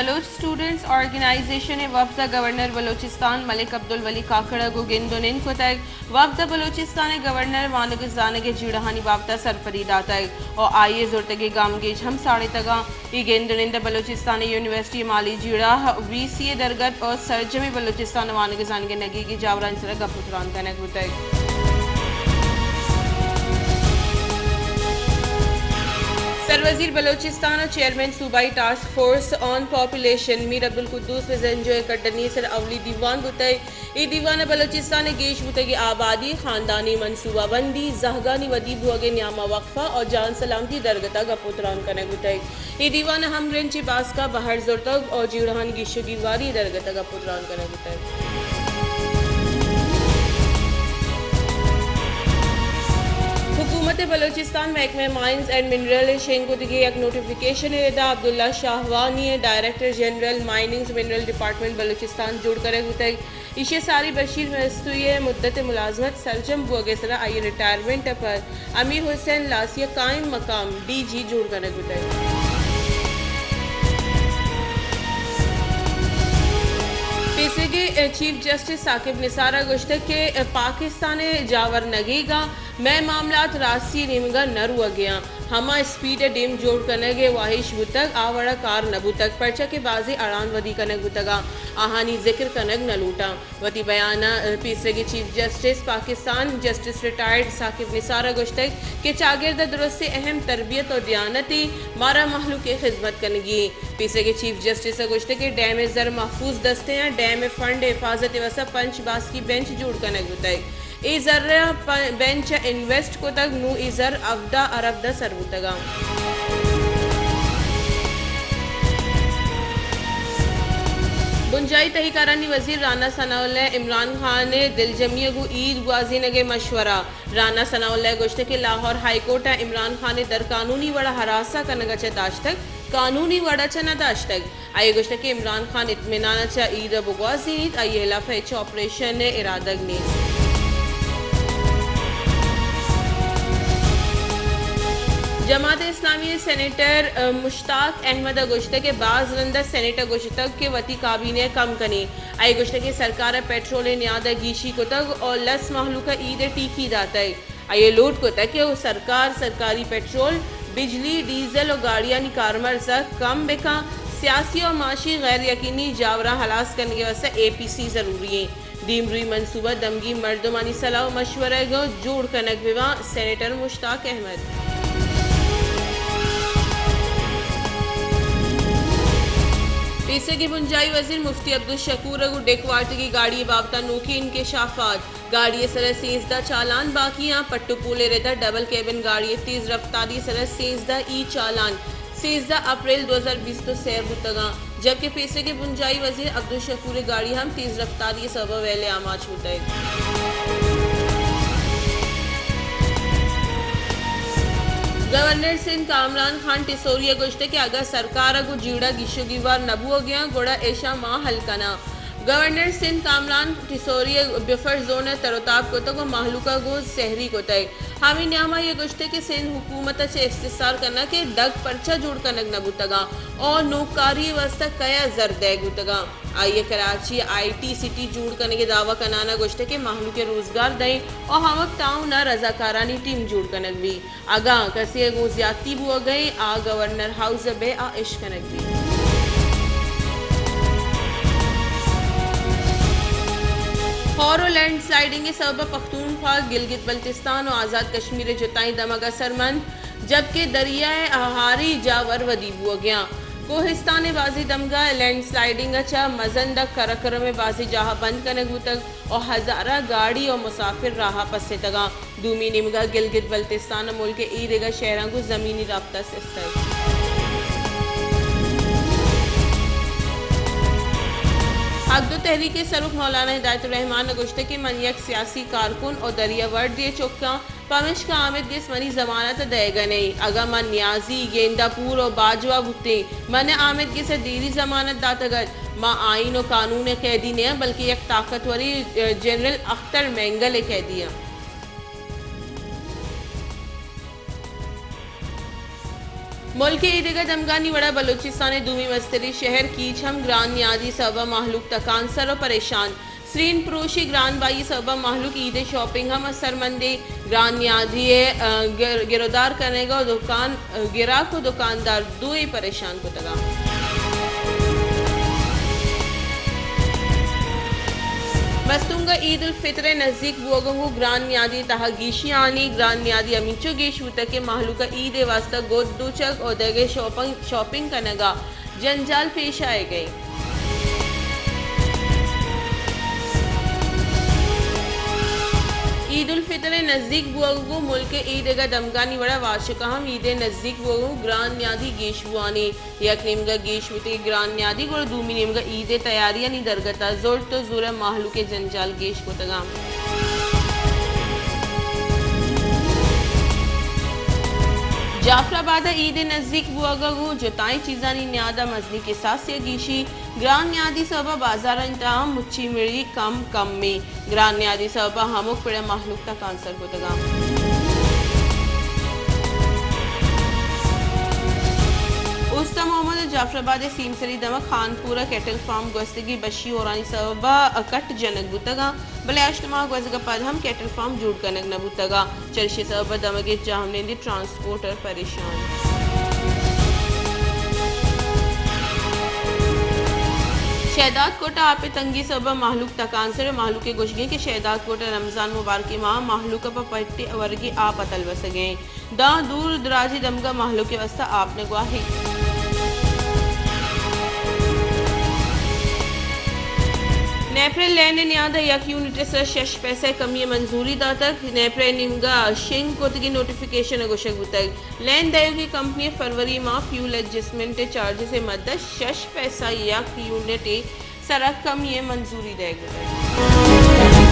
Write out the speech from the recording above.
Baloch students organization ءِ وفد ءَ گورنر بلوچستان ملک عبدالولی کاکڑ ءَ گوں گند ءُ نند کتگ۔ وفد ءَ بلوچستان ءِ گورنر وانگ ءُ زانگ ءِ جیڑہانی بابت ءَ سرپدی داتگ ءُ آئی ءِ زرتگیں گامگیج ہم ساڑتگ اَنت۔ اے گند ءُ نند ءَ بلوچستان ءِ یونیورسٹی ءِ مالی جیڑہ، وی سی ءِ درگت ءُ سرجمیں بلوچستان ءِ وانگ ءُ زانگ ءِ نگیگیں جاورانی سرا گپ ءُ تران کنگ بوتگ۔ سروزیر بلوچستان ءُ چیئرمین صوبائی ٹاسک فورس آن پاپولیشن میر عبدالقدوس بزنجو ءِ کڈنی ءِ سرا اولی دیوان بوتگ۔ اے دیوان ءَ بلوچستان ءِ گیش بوتگیں آبادی، خاندانی منصوبہ بندی، زہگانی ودی بوگ ءِ نیام ءَ وقفہ ءُ جان سلامتی درگت ءَ گپ ءُ تران کنگ بوتگ۔ اے دیوان ءَ ہمگرنچی باسک ءَ بہر زرتگ ءُ جیڑہانی گیش ءُ گیواری درگت ءَ گپ ءُ تران کنگ بوتگ۔ حکومت بلوچستان محکمہ مائنز اینڈ منرل ءِ شنگ کتگیں یک نوٹیفکیشن ءِ ردا عبداللہ شاہوانی ءَ ڈائریکٹر جنرل مائننگز منرل ڈپارٹمنٹ بلوچستان جوڑ کنگ بوتگ۔ ایشی ءَ ساری بشیر مستوئی ءِ مدت ملازمت سرجم بوگ ءِ سرا آئی ءِ ریٹائرمنٹ ءَ پد امیر حسین لاسی ءَ قائم مقام ڈی جی جوڑ کنگ بوتگ۔ پیسریگیں چیف جسٹس ثاقب نثار ءَ گوشتگ کہ پاکستان ءِ جاور نگیگ ءَ مئے معاملات راستی ءِ نیمگ ءَ نہ روگ ءَ اَنت۔ ہما اسپیڈ ءَ ڈیم جوڑ کنگ ءِ واہش بوتگ، آ وڑ ءَ کار نہ بوتگ، پرچا کہ بازیں اڑاند ودی کنگ بوتگ ءُ آہانی ذکر کنگ نہ لوٹاں۔ وتی بیان ءَ پیسریگیں chief justice Pakistan justice retired Saqib Nisar ءَ گوشتگ کہ چاگرد ءَ درستیں اہم تربیت ءُ دیانتے، مارا مہلوک ءِ خذمت کنگی اِنت۔ پیسریگیں چیف جسٹس ءَ گوشتگ کہ ڈیم ءِ زر محفوظ دست ءَ اَنت، ڈیم ءِ فنڈ ءِ حفاظت ءِ واستہ پنچ باسکی بینچ جوڑ کنگ بوتگ۔ اے زر ءَ پ-، بینچ ءَ انویسٹ کتگ، نوں اے زر ہبدہ ارب ءَ سر بوتگ اَنت۔ بنجاہی تہی کارانی وزیر رانا ثناء اللہ ءَ عمران خان ءِ دلجمی ءَ گوں ایر گوازینگ ءِ مشورہ۔ رانا ثناء اللہ ءَ گوشتگ کہ لاہور ہائی کورٹ ءَ عمران خان ءَ در قانونی وڑ ءَ ہراساں کنگ ءَ چہ داشتگ، قانونی وڑ ءَ چہ نہ داشتگ۔ آئی ءَ گوشتگ کہ عمران خان اطمینان ءَ چہ ایر ءَ بگوازینیت، آئی ءِ ہلاف ءَ ہچ آپریشن ءِ ارادگ نیست۔ جماعت اسلامی ءِ سینیٹر، ءَ، مشتاق احمد ءَ گوشتگ کہ باز رند ءَ سینیٹ ءَ گوشتگ کہ وتی کابینہ ءَ کم کنیں۔ آئی ءَ گوشتگ کہ سرکار ءَ پیٹرول ءِ نیاد ءَ گیشی کتگ ءُ لس مہلوک ءَ ایر ءِ ٹیکی داتگ۔ آئی ءَ لوٹ کتگ کہ سرکار سرکاری پیٹرول، بجلی، ڈیزل ءُ گاڑیانی کارمرز ءَ کم بہ کن، سیاسی ءُ معاشی غیر یقینی جاوراں ہلاس کنگ ءِ واستہ اے پی سی ضروری اِنت۔ دیمروئی منصوبہ دمگی مردمانی سلاہ ءُ مشورہ ءَ گوں جوڑ کنگ بہ باں، سینیٹر مشتاق احمد۔ پیسریگیں بنجاہی وزیر مفتی عبدالشکور ءَ گوں ڈیک وارتگی گاڑی ءِ بابت ءَ نوکیں انکشافات۔ گاڑی ءِ سر ءَ سیزدہ چالان باقی اَنت۔ پٹ ءُ پول ءِ رد ءَ ڈبل کیبن گاڑی ءِ تیز رفتاری ءِ سر ءَ سیزدہ ای چالان سیزدہ اپریل دو ہزار بیست ءُ سئے بوتگ اَنت، جبکہ پیسریگیں بنجاہی وزیر عبدالشکور ءِ گاڑی ہم تیز رفتاری ءِ سبب ءَ ویل ءِ آماچ بوتگ۔ گورنر سندھ کامران خان ٹسوری ءَ گوشتگ کہ اگاں سرکار ءَ گوں جیڑہ گیش ءُ گیوار نہ بوگ ءَ اَنت، گڑا ایشاں ما حل کناں۔ گورنر سندھ کامران ٹسوری ءَ بفر زون ءَ تر ءُ تاب کتگ ءُ مہلوک ءَ گوں سہری کتگ۔ ہمے نیام ءَ آئی ءَ گوشتگ کہ سندھ حکومت ءَ چہ استفسار کناں کہ دگ پرچا جوڑ کنگ نہ بوتگ اَنت ءُ نوکاری ءِ واستہ کئے ءَ زر دئیگ بوتگ اَنت۔ آئی ءَ کراچی ءَ آئی ٹی سٹی جوڑ کنگ ءِ دعوی کنان ءَ گوشتگ کہ مہلوک ءَ روزگار دئیں ءُ ہمک ٹاؤن ءَ رضاکارانی ٹیم جوڑ کنگ بیت۔ اگاں کسے ءَ گوں زیادتی بوگ ءَ اِنت، آ گورنر ہاؤس ءَ بئے آ اش کنگ بیت۔ ہور ءُ لینڈ سلائیڈنگ ءِ سبب ءَ پختونخوا، گلگت بلتستان ءُ آزاد کشمیر ءِ جتائیں دمگ اثرمند، جبکہ دریا ءِ ہاری جاور ودی بوگ ءَ اَنت۔ کوہستان ءِ بازیں دمگ ءَ لینڈ سلائیڈنگ ءَ چہ مزن دگ قراقرم ءِ بازیں جاہ ءَ بند کنگ بوتگ ءُ ہزاراں گاڑی ءُ مسافر راہ ءَ پسیتگ اَنت۔ دومی نیمگ ءَ گلگت بلتستان ءَ ملک ءِ ایرگا شہراں گوں زمینی رابطہ سستگ۔ حق دو تحریک ءِ سروک مولانا ہدایت الرحمان ءَ گوشتگ کہ من یک سیاسی کارکن ءُ دریا وردی ءِ چک آں، پمیشکا آمید گس منی ضمانت ءَ دئیگ ءَ نہ اِنت۔ اگاں من نیازی، گیندا پور ءُ باجوہ بوتیں، من ءَ آمید گس ءَ دیری ضمانت داتگ اَت۔ ما آئین ءُ قانون ءِ قیدی نہ آں، بلکیں یک طاقتوریں، ءَ، جنرل اختر مینگل ءِ قیدی آں۔ ملک ءِ ایدگہ دمگانی وڑا بلوچستان ءِ دومی مستریں شہر کیچ ہم گران نیادی سبب ءَ مہلوک تکانسر ءُ پریشان۔ سرین پروشی گران بہائی سبب ءَ مہلوک عید ءِ شاپنگ ہم اثرمندیں۔ گران نیادی ءِ، ءَ، گر-، گرودار کنگ ءَ دکان، ءَ، گراک ءُ دکاندار دوئیں پریشان کتگ اَنت۔ مستونگ ءَ عید الفطر ءِ نزیک بوگ ءَ گوں گران نیادی ءِ تہا گیشی آنی۔ گران نیادی ہمینچو گیش بوتگ کہ مہلوک ءَ عید ءِ واستہ گد دوچگ ءُ دگہ شاپنگ، شاپنگ کنگ ءَ جنجال پیش آیگ ءَ اِنت۔ عید الفطر ءِ نزیک بوگ ءَ گوں ملک ءِ ایدگہ دمگانی وڑا واشک ءَ ہم عید ءِ نزیک بوگ ءَ گوں گران نیادی گیش بوانی۔ یک نیمگ ءَ گیش بوتگ گران نیادی، گڑا دومی نیمگ ءَ عید ءِ تیاریانی درگت ءَ زرت ءُ زور ءَ مہلوک ءِ جنجال گیش کتگ اَنت۔ جعفر آباد ءَ عید ءِ نزیک بوگ ءَ گوں جتائیں چیزانی نیاد ءَ مزنیں کساسے ءَ گیشی۔ گران نیادی سبب ءَ بازارانی تہا مچی مڑی کم کم ایں۔ گران نیادی سبب ءَ ہمک پڑ ءِ مہلوک تکانسر کتگ اَنت۔ اوست ءَ محمد ءُ جعفر آباد ءِ سیمسری دمگ خانپور ءَ کیٹل فارم گوستگیں بشی ہورانی سبب ءَ کٹ جنگ بوتگ اَنت، بلے ہشت ماہ گوزگ ءَ پد ہم کیٹل فارم جوڑ کنگ نہ بوتگ اَنت۔ چریشی ءِ سبب ءَ دمگ ءِ جاہمنندیں ٹرانسپورٹر پریشان۔ شہداد کوٹ ءَ آپ ءِ تنگی ءِ سبب ءَ مہلوک تکانسر۔ مہلوک ءِ گوشگ اِنت کہ شہداد کوٹ ءَ رمضان مبارک ءِ ماہ ءَ مہلوک ءَ پہ پٹ ءِ ورگ ءَ آپ ءَ تلوسگ ءَ اِنت۔ داں دور دراجی دمگ ءَ مہلوک ءِ واستہ آپ نگواہی۔ نیپرا لین ءِ نیاد ءَ یک یونٹ ءِ سرا شش پیسہ ءِ کمی ءِ منظوری داتگ۔ نیپرا ءِ نیمگ ءَ شنگ کتگیں نوٹیفکیشن ءَ گوشگ بوتگ، لین دئیوکیں کمپنی ءَ فروری ماہ فیول ایڈجسٹمنٹ ءِ چارجز ءِ مد ءَ شش پیسہ یک یونٹ ءِ سرا کمی ءِ منظوری دئیگ بوتگ۔